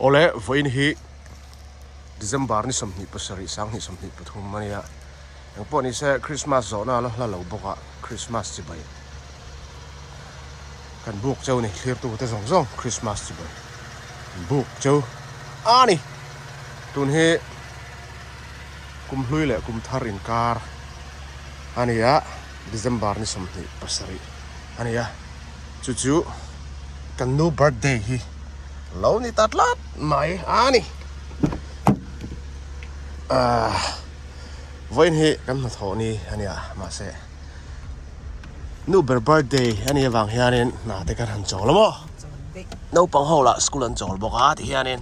Awle, vawiin hi December ni 27 2023 a nia. Engpawh ni se Christmas zawhna a la hla lo bawk a, Christmas chibai kan buk cheu ni, thlirtu te zawng zawng Christmas chibai kan buk cheu a ni. Tun hi kum hlui leh kum thar inkar a ni a, December ni 27 a ni a, chu chu kan nu birthday hi lo ni ta tlat mai a ni. Ahh vawiin hi kan hnathawh ni a nia mahse nu ber birthday a nih avang hianin hna te kan han chawl a maw naupang ho lah school an chawl bawk a ti hianin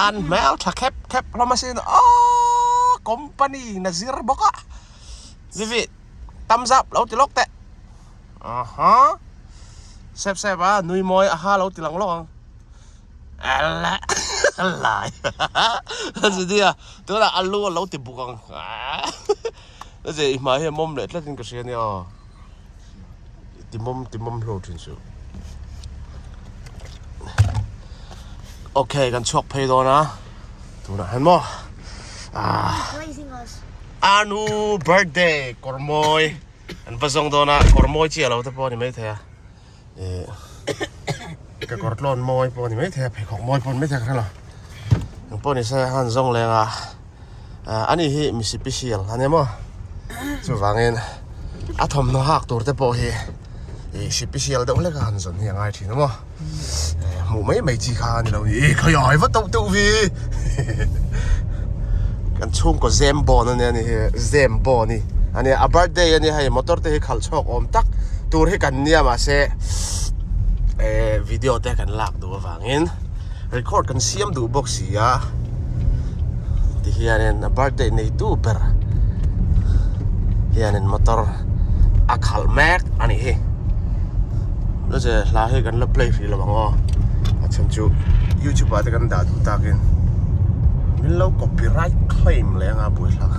an hmel tha khep khep hlawm asin aww company na zir bawk a Vivi thumbs up lo ti lawk teh aha sep sep a nui mawi aha lo ti lang lawk ang. Ala lai chutia tunah a lu a lo ti buk ang chutia i hmai hi a mawm leh tlat in ka hria ania aw ti mawm ti mawm hlo thin suh okay kan chhuak phei dawn a tunah hian maw ah anu birthday kawr mawi an va zawng dawn a kawr mawi chi a lo te pawh a ni maithei a. Eh, ka kawr tlawn mawi pawh a ni maithei a, pheikhawk mawi pawh a ni maithei a ka hre lo. Eng pawh ni se han zawng leng a, ah ani hi mi sipisial a nia maw? Chuvangin a thawmhnaw hak tur te pawh hi ih sipisial deuh hlek a han zawn hi a ngai thin a maw? Eh, hmuh mai mai chi kha a ni lo ni. Ih khawihai va tauh deuh vi! Kan chhungkaw zem bawn a nia ni hi, zem bawn hi a nia. A birthday a nia hei motor te hi khalh chhuak awm tak tur hi kan nia mahse eh video te kan lak duh avangin record kan siam duh bawk si a tihianin a birthday neitu ber hianin motor a khalh mek a nih hi chu hla hi kan la play hrih lo ang aw a chhan chu youtube ah te kan dah duh takin min lo copyright claim leh anga buaithlak.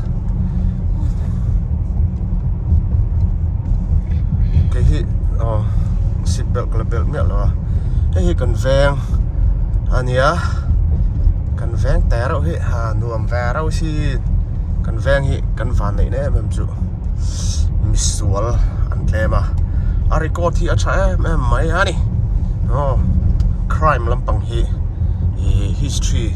Kei hi aw seat belt ka la belt miah lo a hei hi kan veng a nia kan veng teh reuh hi ha nuam ve reuh si kan veng hi kan van neih na em em chu misual an tlem a a record hi a tha em em mai a ni aw crime lampang hi ih history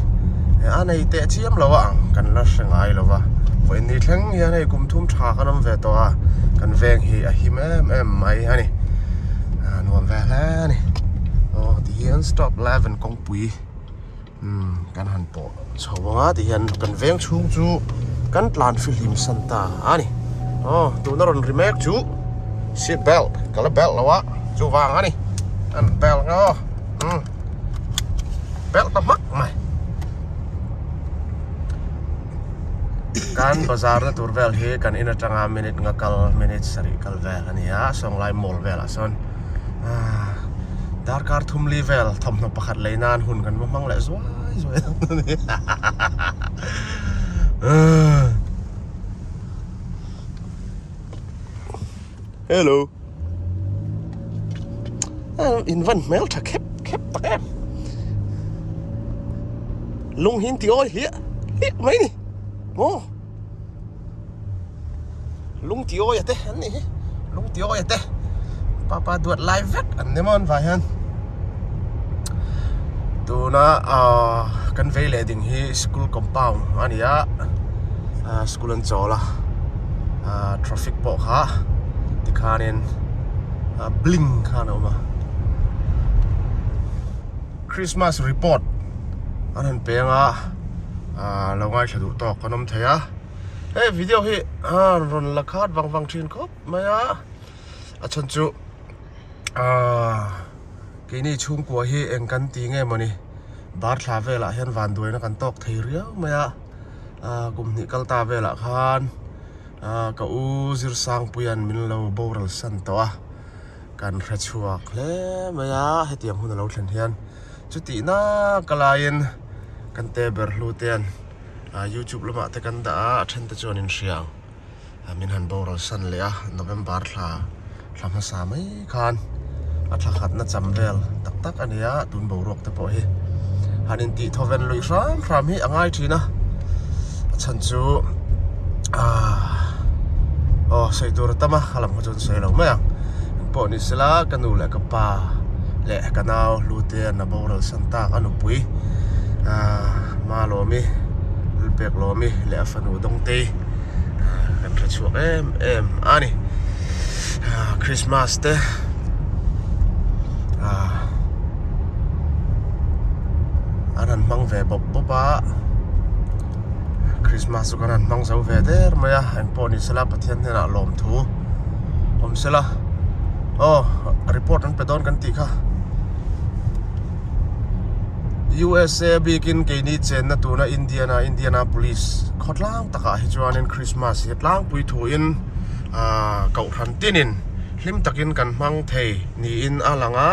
a nei teh chiam lo a ang kan la hre ngai lo va vawiin ni thleng hian hei kum thum tha kan awm ve tawh a kan veng hi a him em em mai a ni ah nuam ve hle a ni aw ti hian stop eleven kawngpui umm kan han pawh chho ang a ti hian kan veng chhung chu kan tlan fihlim san ta a ni aw tuna rawn ri mek chu seat belt ka la belt lo a chuvang a ni an belt ang aw umm belt ta hmak mai. Kan bazar na tur vel hi kan in atanga minute nga kal minute sarih kal vel a ni a sawnglai mall velah sawn ah darkar thum li vel thawmhnaw pakhat lei nan hun kan va hmang leh zuai zuai a ni hello in van hmel tha khep khep tak em lung hi an ti awi hliah hliah mai ni maw lung ti awi a te an nih hi lung ti awi a te papa duat lai vek an ni maw an vai hian tuna ah kan vei leh ding hi school compound a ni a ah school an chawl a ah traffic pawh kha tikhanin ah bling khan a awm a Christmas report an han peng a ah lo ngaithla duh tawk an awm thei a hei video hi ah rawn la khat vang vang thin khawp mai a a chhan chu ah keini chhungkua hi eng kan ti nge mawni bar thla velah hian vanduaina kan tawk thei riau mai a ah kum hnih kal ta velah khan ah ka u Zirsangpuia'n min lo boral san tawh a kan hre chhuak hle mai a hetiang hun a lo thlen hian chutih nak a laiin kan te ber hlu te an ah youtube lamah te kan dah a a then te chuan in hria ang. Min han boral san leh a, November thla thla hmasa mai khan a thla khatna cham vel tak tak a ni a, tun boruak te pawh hi han intih thawven luih hram hram hi a ngai thin a a chhan chu ahh aw sawi tur a tam a a lam kha chuan sawi lo mai ang engpawh ni sela ka nu leh ka pa leh ka nau hlute an la boral san tak a nupui ahh Malawmi Lalpeklawmi leh a fanu Dawngtei ahh kan hre chhuak em em a ni ahh Christmas te ahh an han hmang ve bawp bawp a Christmas chu kan han hmang zo ve der mai a engpawh ni sela Pathian hnenah lawmthu awm sela aw report an pe dawn kan tih kha. USA bikin keini chenna tuna Indiana Indianapolis khawtlang takah hi chuanin Christmas hi tlangpui thuin ahh kohhran tinin hlim takin kan hmang thei niin a lang a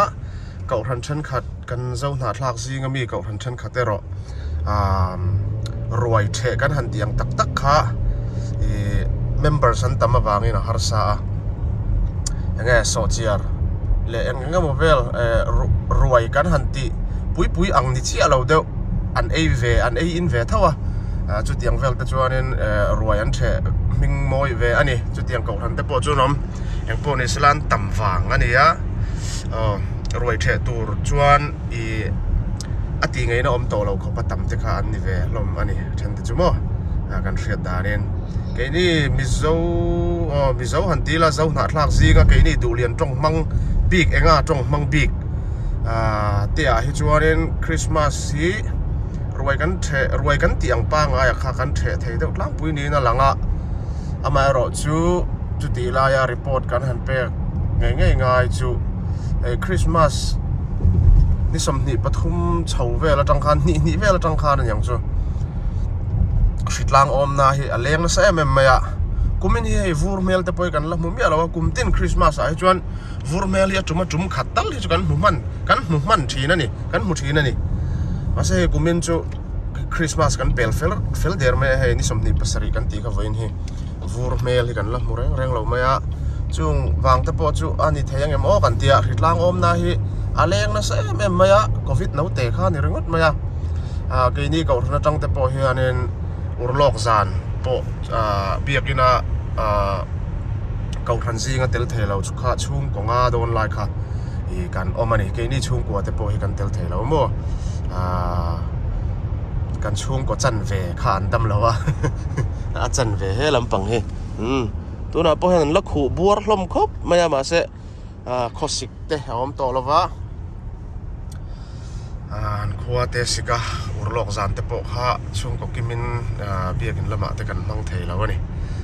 kohhran thenkhat kan zo hnahthlak zinga mi kohhran thenkhat erawh ahh ruai theh kan han tih ang tak tak kha ihh members an tam avangin a harsa a enge sawhchiar leh eng eng emaw vel eh ruai kan han tih pui pui ang ni chiah lo deuh an ei ve an ei in ve tho a ah chutiang vel te chuanin eh ruai an theh hming mawi ve a ni chutiang kohhran te pawh chu an awm engpawh ni sela an tam vang a ni a aw ruai theh tur chuan ih a tih ngaihna awm tawh lo khawp a tam te kha an ni ve hlawm a ni then te chu maw ah kan hriat danin keini mizo aw mizo han ti ila zo hnahthlak zinga keini duhlian tawng hmang bik enga tawng hmang bik ah te ah hi chuanin Christmas hi ruai kan theh ruai kan tih ang pangngai ah kha kan theh thei deuh tlangpui niin a lang a amaherawhchu chutih laia report kan han pek ngei ngei ngai chu hei Christmas ni 23 chho vel atang khan hnih hnih vel atang khan aniang chu hritlang awmna hi a leng nasa em em mai a kumin hi hei vur hmel te pawh hi kan la hmu miah lo a kum tin Christmas ah hi chuan vur hmel hi a tum a tum khat tal hi chu kan hmu hman kan hmu hman thin a ni kan hmu thin a ni mahse hei kumin chu Christmas kan pel fel fel der mai a hei ni 27 kan tih kha vawiin hi. Vur hmel hi kan la hmu reng reng lo mai a, chung vang te pawh chu a ni thei angem aw kan tia hritlang awmna hi a leng nasa em em mai a covid naute kha a ni ringawt mai a ah keini kohhran atang te pawh hianin urlawk zan pawh ah biakin a ah kohhran zinga tel thei lo chu kha chhungkaw nga dawn lai kha ih kan awm a ni keini chhungkua te pawh hi kan tel thei lo maw ah kan chhungkaw chanve kha an dam lo a. a chan ve he lampang hi umm tunah pawh hian an la khuh buar hlawm khawp mai a mahse ah khawsik te a awm tawh lova ah an khua te sik a urlawk zan te pawh kha chhungkaw kimin ah biakin lamah te kan hmang thei lo a ni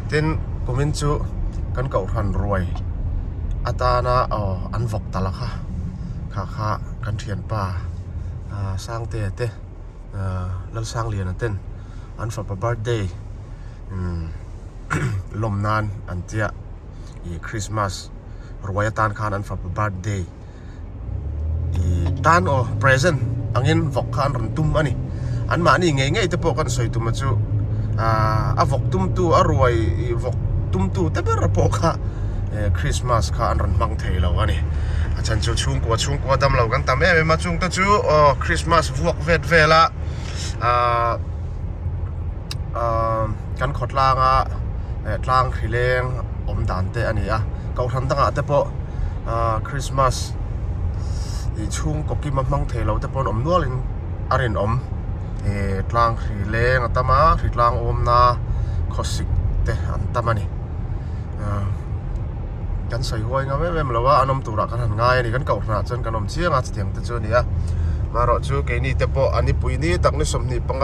tin kumin chu kan kohhran ruai atana aw an vawk ta la kha kha kha kan thianpa ah Sangtea te ah Lalsangliana ten. an fapa birthday umm lawm nan an tia ih christmas ruai atan khan an fapa birthday ih tan aw present angin vawk kha an rawn tum a ni an mahni ngei ngei te pawh kan sawi tum a chu ahh a vawk tum tu a ruai ih vawk tum tu te ber pawh kha eh christmas kha an rawn hmang thei lo a ni a chhan chu chhungkua chhungkua dam lo kan tam em em a chung te chu aw christmas vuak vet vel a. Ahh ahh kan khawtlanga eh tlang hri leng awm dan te a ni a kohhran dangah te pawh ahh christmas ih chhungkaw kima hmang thei lo te pawh an awm nual in a rinawm ih tlang hri leng a tam a hri tlang awmna khawsik te an tam a ni ahh kan sawi huai ngam em em lo a an awm turah kan han ngai a ni kan kohhranah chuan kan awm chiang a chutiang te chu a ni a marawh chu keini te pawh a nipui ni tak ni 25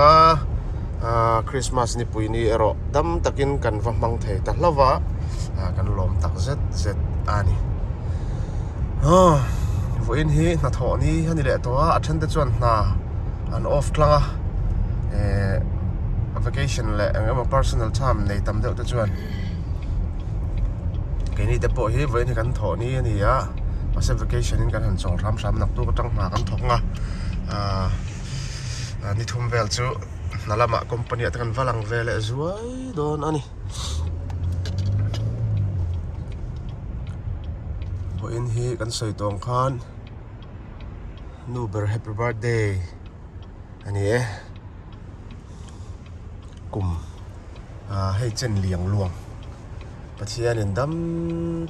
ahh Christmas nipui ni erawh dam takin kan va hmang thei ta hlauh va ah kan lawm tak zet zet a ni aw vawiin hi hnathawh ni a ni leh tawh a a then te chuan hna an off tlang a eh vacation leh eng emaw personal time nei tam deuh te chuan. Keini te pawh hi vawiin hi kan thawh ni a ni a mahse vacation in kan han chawl hram hram naktuk atang hna kan thawk ang a ahh ni thum vel chu hna lamah company ah te kan va lang ve leh zuai dawn a ni vawiin hi kan sawi tawng khan nu ber happy birthday. A ni e, kum ah hei chen liang luang Pathianin dam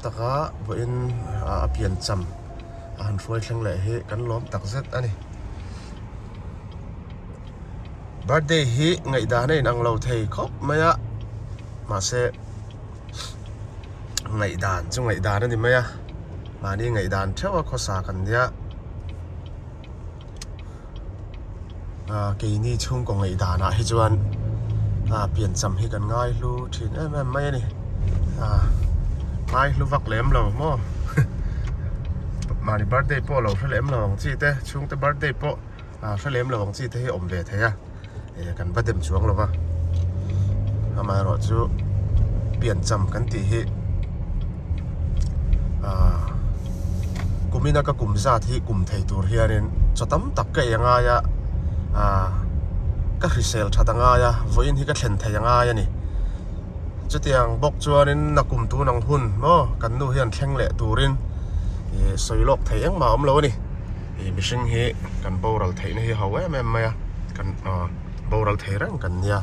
taka vawiin a pian cham a han hruai thleng leh hi kan lawm tak zet a ni. Birthday hi ngaihdan a inang lo thei khawp mai a, mahse ngaihdan chu ngaihdan a ni mai a, mahni ngaihdan theuh a khawsa kan nia. Ah keini chhungkaw ngaihdanah hi chuan ah piancham hi kan ngai hlu thin em em mai a ni ah ngai hlu vak lem lo maw mahni birthday pawh lo hre lem lo ang chi te chhungte birthday pawh ah hre lem lo ang chi te hi awm ve thei a eh kan va dem chuang lo va amaherawhchu piancham kan tih hi ah kumina ka kum zat hi kum thei tur hianin chaw tam tak ka ei a ngai a ah ka hrisel that a ngai a vawiin hi ka thlen thei a ngai a ni chutiang bawk chuanin na kum tun ang hun maw kan nu hian thleng leh turin ih sawi lawk thei engmah a awm lo a ni. Ih mihring hi kan boral theihna hi ho em em mai a kan aw boral thei reng kan nia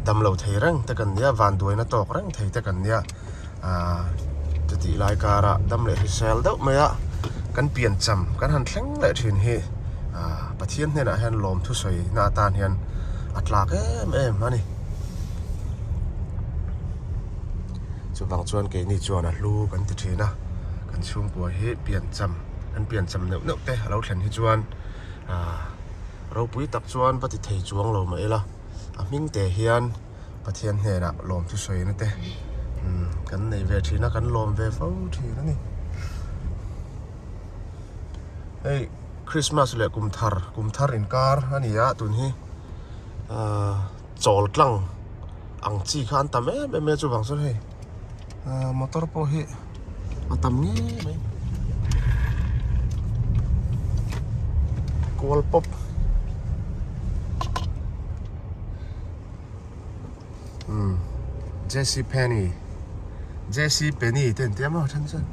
damlo thei reng te kan nia vanduaina tawk reng thei te kan nia ah chutih lai karah dam leh hrisel deuh mai a kan pian cham kan han thleng leh thin hi ah Pathian hnenah hian lawm thusawi na atan hian a tlak em em a ni chuvang chuan keini chuan a hlu kan ti thin a kan chhungkua hi pian cham. an piancham neuh neuh te a lo thlen hi chuan ah ropui tak chuan va ti thei chuang lo mah ila a hming te hian Pathian hnenah lawm chu sawina te umm kan nei ve thin a kan lawm ve fo thin a ni hei Christmas leh kum thar kum thar inkar a ni a tun hi ah chawl tlang ang chi kha an tam em em mai a chuvang chuan hei ah motor pawh hi a tam ngei mai kual pawp umm J C Penney J C Penney te an tia maw then chuan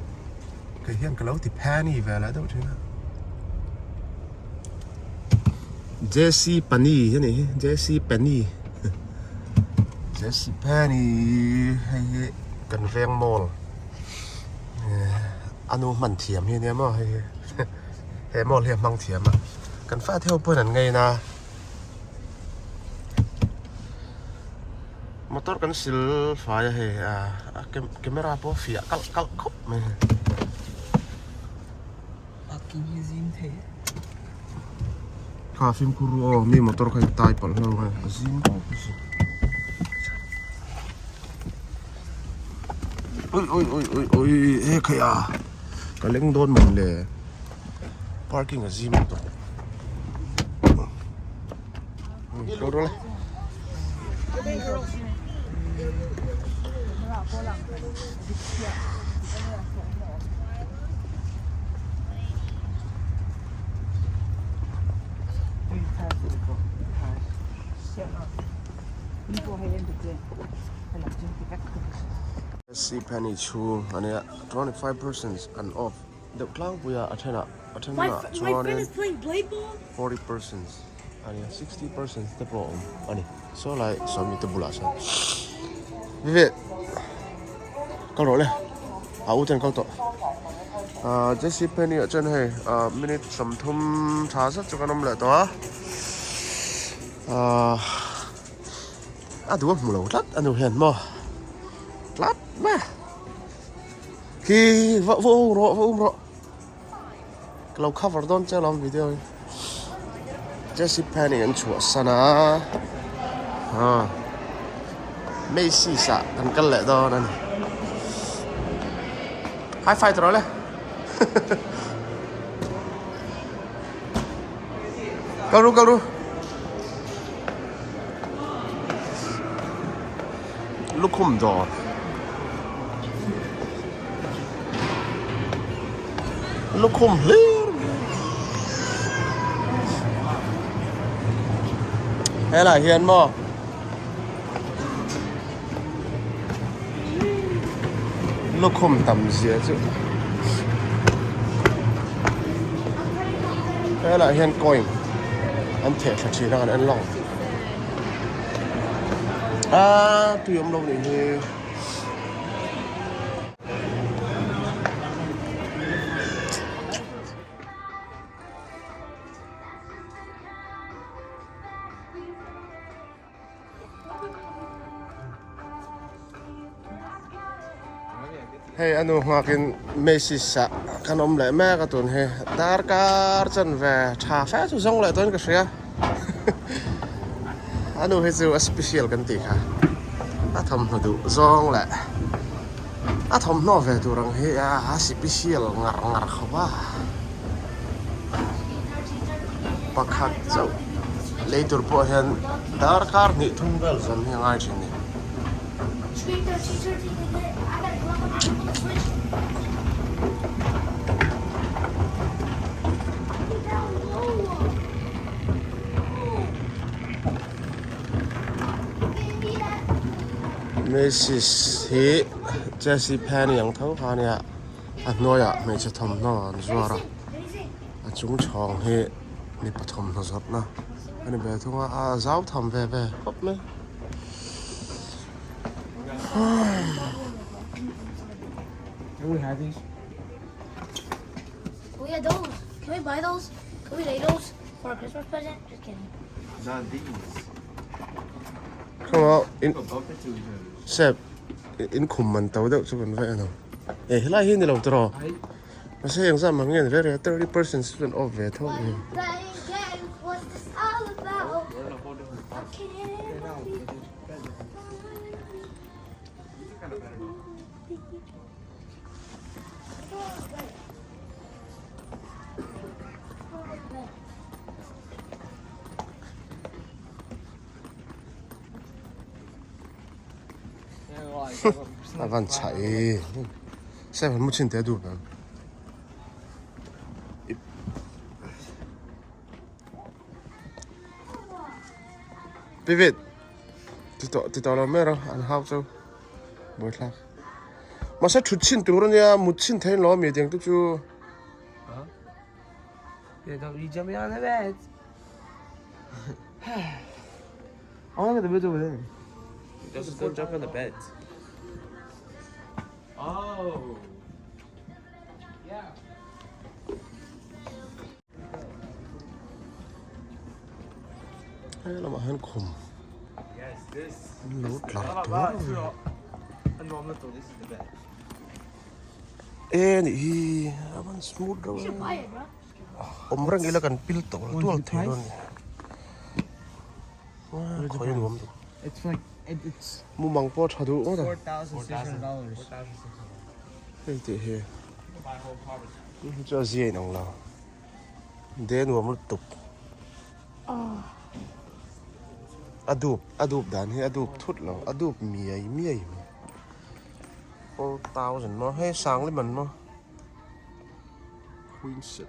kei hian ka lo ti Penny ve leh deuh thin a J C Pani a nih hi J C Penney J C Penney hei hi kan veng mall a nu hman thiam hi ania maw hei hi he mall hi a hmang thiam a kan fate ho pawhin an ngaina a motor kan sil fai a hei a camera pawh a fiah kalh kalh khawp mai. Parking hi zim thei e. Kha fimkhur ru aw mi motor kha in tai palh hlauh ang a zim bawk a sin. Ui ui ui ui ui he khai a ka leng dawn mawn le parking a zim tawh. Kal rawh le. SC Penny chhung a nia 25% an off deuh tlangpui a a thenah a thenah chuanin 40% a nia 60% te pawh a awm a ni saw lai sawmi te bulah sawn vive kal rawh le a u ten kal tawh ah J C Penney ah chuan hei ah minute 30 tha zet chu kan awm leh tawh a ah a duh a hmu lo tlat a nu hian maw tlat mai khi va va um rawh va um rawh. Ka lo cover dawn che alawm video hi J C Penney an chhuah san a ah Macy's ah kan kal leh dawn a ni high five rawh le kal ru kal ru lukhum dawr. Lukhum hlir helai hian maw lukhum tam zia chu helai hian coin. An theh thla thin a kan en lawk. Aaa tui awm lo nih hi. Hei a nu nghakin Macy's ah kan awm leh mek a tun hi darkar chan ve tha fe chu zawng leh dawn ka hria a nu hi chu a special kan tih kha a thawmhnaw duh zawng leh a thawmhnaw ve tur ang hi a special ngar ngar khawp a. Pakhat chauh lei tur pawh hian darkar hnih thum vel zawn hi a ngai thin a ni. Macy's hi Jesse Penney ang tho kha a nia. A hnuaiah hmeichhe thawmhnaw an zuar a a chung chhawng hi mipa thawmhnaw zawrhna a ni ve thung a a zau tham ve ve khawp mai. Sep in khum man to deuh chu kan va en ang. E helai hi ni lo tawh mahse eng zah mang nge ni reng reng a 30% chu an off ve tho a ni. A van chhah i seven mu chin te a duh ve Pivit ti tawh ti tawh lo mai rawh an hau chu buaithlak mahse thut chhin tur ania mut chhin thei lo ami tiang te chu. I wanna get the bed over there. Just go jump on the bed. Oh. Yeah. Hei lamah hian khum Yes, this. lo tlar tur This is the bed. e nih hi a van smooth reuh e awm reng ila kan pil tawh tual thei dawn a ni. Khawi nuam duh. It's like it, it's Mumang pawh tha duh ngawt a. $4,600. Hei tih hi. Hi chu a zia in ang lo. De nuam lutuk. A dup a dup dan hi a dup thut lo a dup miai miai mai. 4,000 maw hei sang liman maw. Queen set.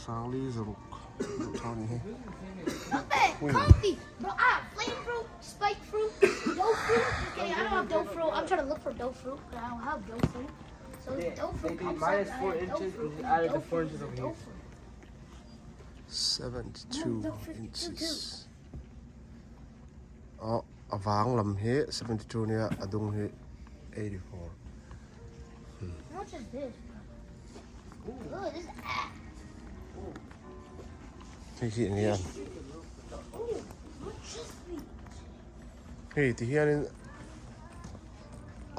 Sangli zaruk duh tho ni hi. Coffee, bro. I have flame fruit, spike fruit, dough fruit. Okay, I don't have dough fruit. I'm trying to look for dough fruit, but I don't have dough fruit. So They, dough they fruit did pops minus up. I 4 have dough inches fruit. and added the Dough 4 fruit inches is over dough here. fruit. 72 inches. Oh, a vang lam hi 72 nia a dung hi 84. How much is this? Bro? Ooh, this is ah. Hei hi enge an? Ooh, much is this? Hei ti hianin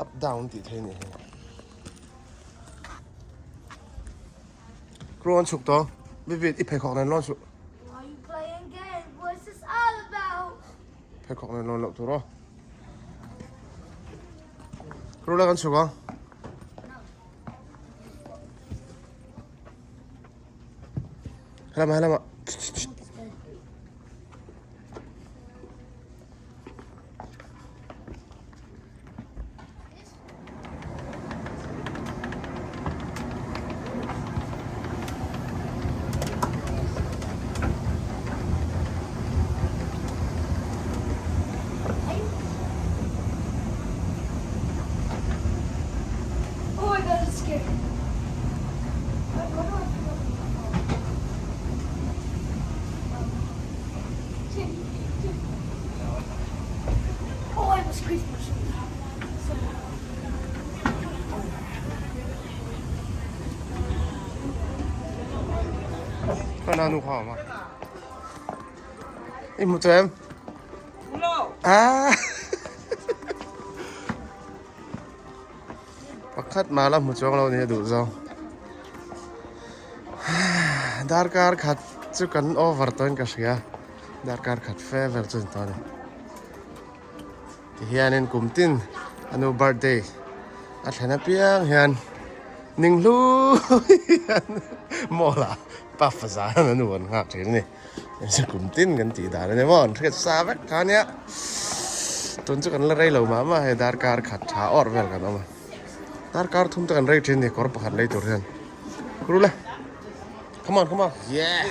up down tih theih a nih hi. Rawn chhuk tawh Vivid i pheikhawk nen lawn suh. Why you playing games? What's this all about? Pheikhawk nen lawn loh tur aw. Rula kan chhuk ang. Helama helama. Oh my god, it's scary. Nanu kha awm a. I hmu chu em? Ah! Pakhat mah la hmu chuang lo ni a duh zawng. Darkar khat chu kan over tawhin ka hria. Darkar khat fe vel chu a ni tawh a ni. Tihianin kum tin a nu birthday a thlen apiang hian ning hlui hian mall ah pa faza hian a nu an nghak thin a ni. Kum tin kan tih dan a ni maw an hriat sa vek kha ania. Tun chu kan la rei lo mah mah hei darkar khat tha awrh vel kan awm a. Darkar thum te kan rei thin a ni kawr pakhat lei tur hian. Rula. Come on, come on. Yeah.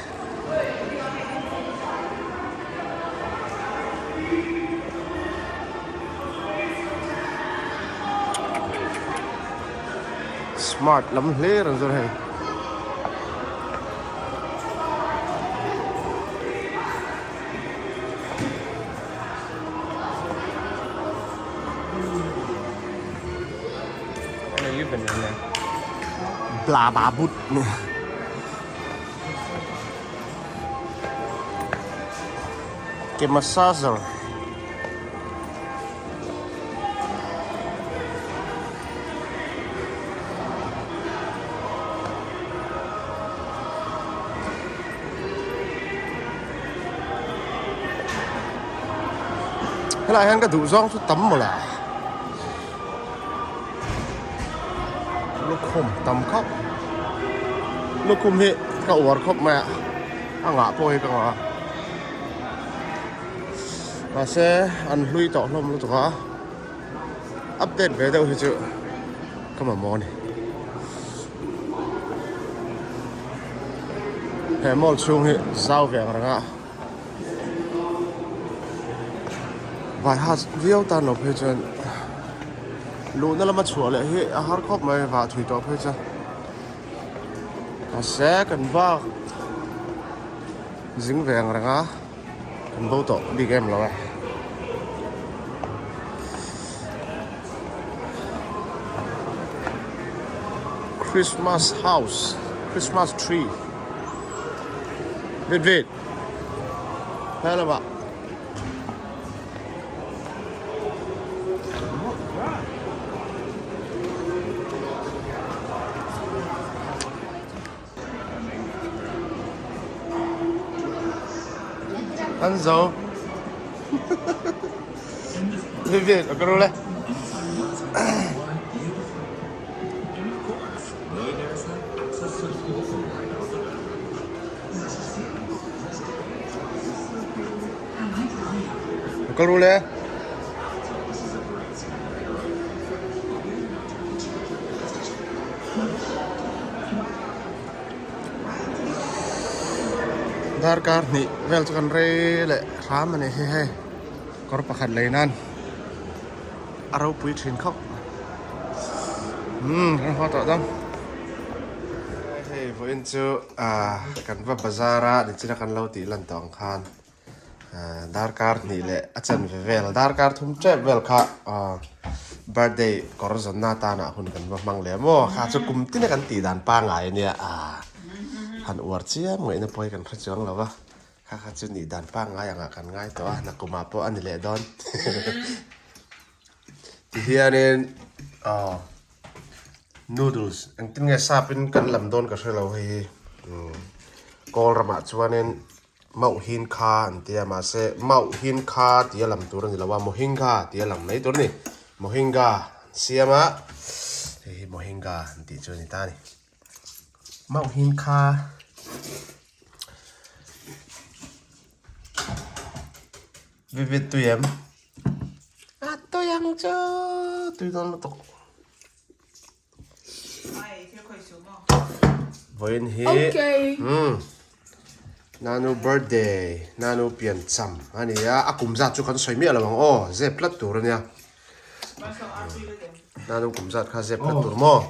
Smart lam hler an zawr hei. Bla ba but. Ke massager. Helai hian ka duh zawng chu tam mawlh a. Lukhum tam khawp lukhum hi ka uar khawp mai a a ngah pawh hi ka ngah a mahse an hlui tawh hlawm lutuk a update ve deuh hi chu ka mamawh a ni he mall chhung hi zau ve ang reng a. Vai hat viau tan lo phei chuan luhna lama chhuah leh hi a har khawp mai vah thui tawh phei chuan mahse kan bak zing ve ang reng a kan bo tawh bik em lo e. Christmas house Christmas tree. Vit vit. Hello ạ. Ăn dầu. Vit vit, ở cái đây. Kal ru le. Darkar hnih vel chu kan rei leh hram a ni hi hei kawr pakhat lei nan a ropui thin khawp. Umm kan haw tawh dawn. Hei vawiin chu ah kan va bazar a nichina kan lo tih lan tawh ang khan ah darkar hnih leh a chanve vel darkar thum tep vel kha ah birthday kawr zawnna atana hun kan va hmang leh maw kha chu kum tina kan tih dan pangngai ania ah han uar chiam ngaihna pawh hi kan hre chuang lo va kha kha chu nih dan pangngai angah kan ngai tawh a nakumah pawh a ni leh dawn. Tihianin aw noodles engtin nge sapin kan lam dawn ka hre lo hei hi kawl ramah chuanin mauhin kha an tia mahse mauhin kha tia lam tur a ni lo a mohinga tia lam mai tur a ni mohinga an siam a hei hi mohinga an tih chu a ni ta a ni mauhin kha. Vivid tui em? A tui ang chu tui dawn lutuk. Vawiin hi umm Nanu birthday Nanu pian cham a ni a a kum zat chu kan sawi miah lo ang aw zep tlat tur a nia Nanu kum zat kha zep tlat tur maw.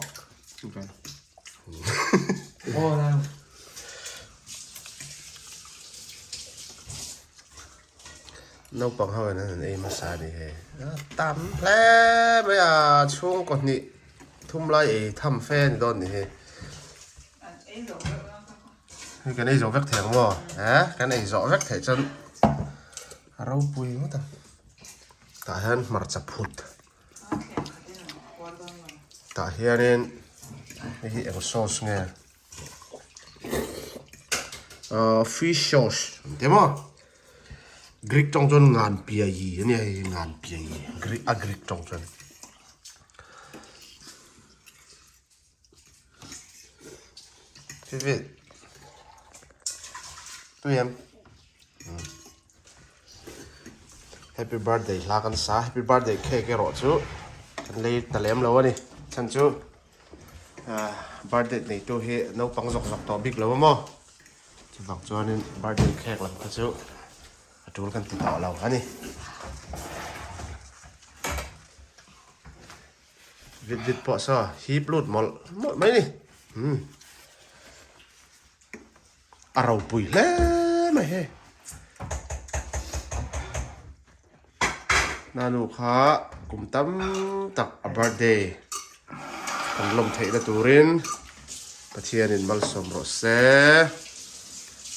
Naupang ho in an han ei hmasa a ni hei. Tam hle mai a chhungkaw hnih thum lai ei tham fe a ni dawn ni hei. Hei kan ei zawh vek thei ang maw? Eh, kan ei zawh vek theih chuan a ropui ngawt ang. Tah hian hmarcha phut. Tah hianin hei hi eng sauce nge? Ahh fish sauce an ti maw? Greek tawng chuan ngan piayi a nia hei hi ngan piayi a Greek tawng chuan. Vivi tui em Happy birthday hla kan sa happy birthday cake erawh chu kan lei ta lem lo a ni chhan chu ah birthday neitu hi naupang zawk zawk tawh bik lo a maw chuvang chuanin birthday cake lam kha chu a tul kan ti tawh lo a ni. Vit vit pawh saw hip lut mawlh mawlh mai ni umm a ropui hle mai hei nanu kha kum tam tak a birthday kan lawm theih na turin Pathianin malsawm rawh se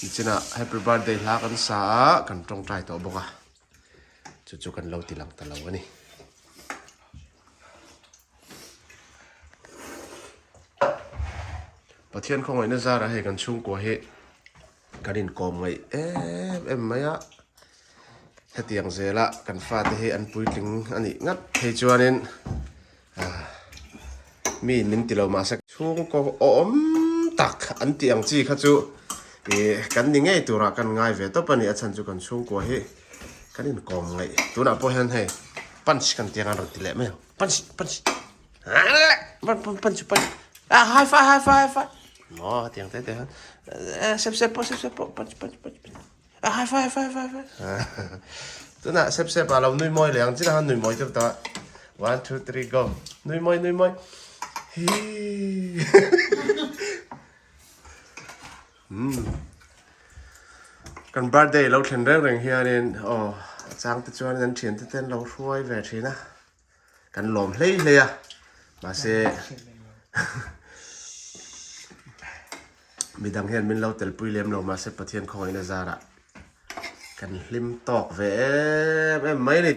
nichinah happy birthday hla kan sa a kan tawngtai tawh bawk a. Chu chu kan lo ti lang ta lo a ni. Pathian khawngaihna zarah hei kan chhungkua hi kan inkawm ngaih em em mai a. Hetiang zela kan fate hi an puitling a nih ngat phei chuanin ah mi min ti lo mahse chhungkaw awm tak an tih ang chi kha chu ih kan ni ngei turah kan ngai ve tawp a ni a chhan chu kan chhungkua hi kan inkawm ngaih tunah pawh hian hei punch kan tih ang a rawn ti leh mai ang punch punch punch punch ah high five high five high five maw hetiang te te hian sep sep pawh sep sep pawh punch punch punch A high five high five high five. Tunah sep sep ah lo nui mawi leh ang chin a nui mawi deuh tawh a. One two three go. Nui mawi nui mawi. Hi. Hmm. Kan birthday lo thlen reng reng hianin aw a chang te chuan an thian te ten lo hruai ve thin a. Kan lawm hlei hlei a. Mahse Midang hian min lo telpui lem lo mahse Pathian khawngaihna zarah kan hlim tawk ve em em mai a ni.